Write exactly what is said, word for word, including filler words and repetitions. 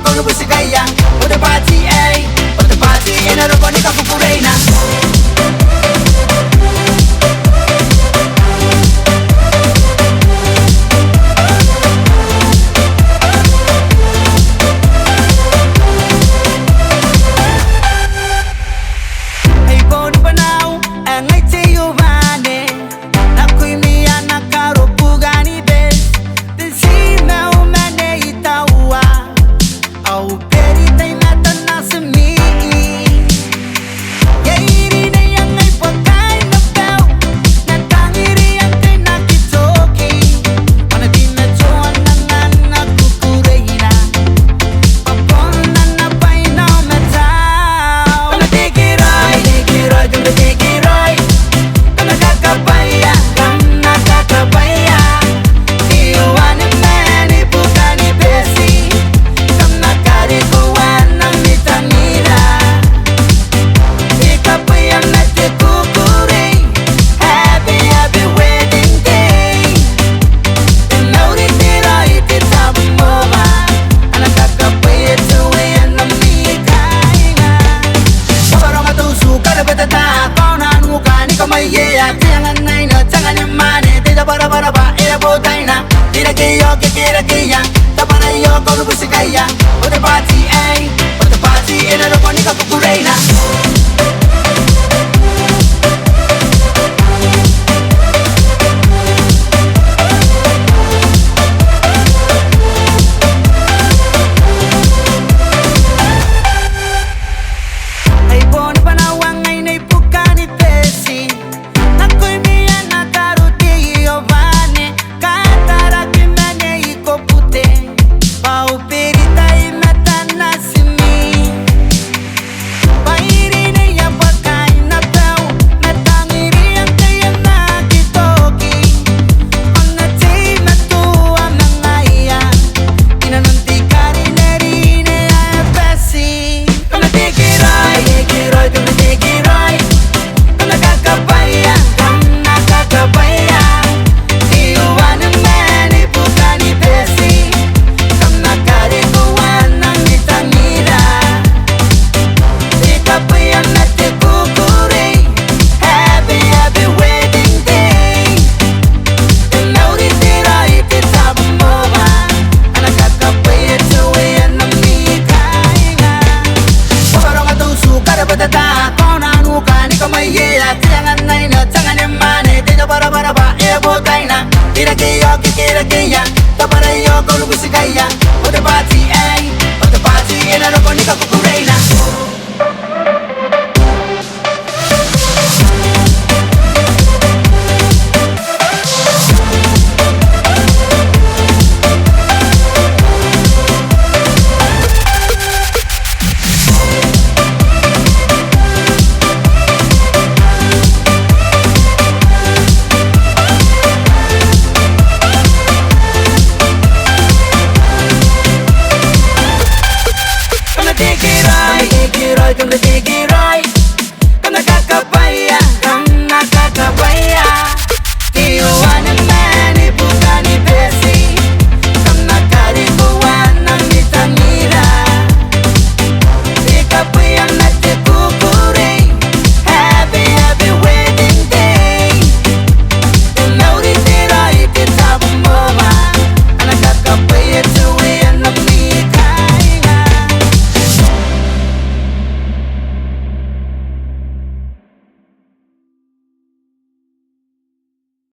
Ko na butikaia, o te bati e, o te bati e na roko ni kakukureina. Ai ko ni banau, e ngai te Ioane, nakoimi ana karo bukani bes, te ti mau mane i taua. Au beri tai matan na semi. Iai rinei angai bwa kain abau, N na tangiri antai n aki toki. Ao N na ti matoa n angan na kukureina. Bwa bon ana bwai n au matau. Kam na tikiraoi, tikiraoi, kam na tikiraoi. Kam na kakabwaia, kam na kakabwaia. Ioane mani bukani beti. Kam na karikoa n am mitanira. I kabwaia ma te kukurei. Happy, happy wedding day. E mauri te raoi, te tabomoa. Ana kakabwaia te uea n ami kainga. Kabaronga te utu, karabata taa, kaona nuka ni kamaiia. Te angan aine, te angan mane, te tabarabaraba, e a botaina. Tirakeia, kekerakeia, tabwaraia, ko na butikaia. O te bati e, o te bati e na roko ni kakukureina. Ai bon banau angai nei bukani beti. Nakoimi ana karo te Ioane, kataraki mane i kobute. Bwa au beri tai matan na semi. Bwa I rinei bwa kain abau, N na tangiri antai n aki toki. Ao N na teimatoa ma ngaia inanon te karinerine ae bati. Kam na tikiraoi, tikiraoi, kam na tikiraoi. Kam na kakabwaia, kam na kakabwaia. Ioane mani bukani beti. Kam na karikoa n am mitanira. I kabwaia ma te kukurei. Happy, happy wedding day. E mauri te raoi, te tabomoa. Ana kakabwaia te uea n ami kainga. Kabaronga te utu, karabata taa, kaona nuka ni kamaiia. Te angan aine, te angan mane, te tabarabaraba, e a botaina. Tirakeia, kekerakeia, tabwaraia, ko na butikaia.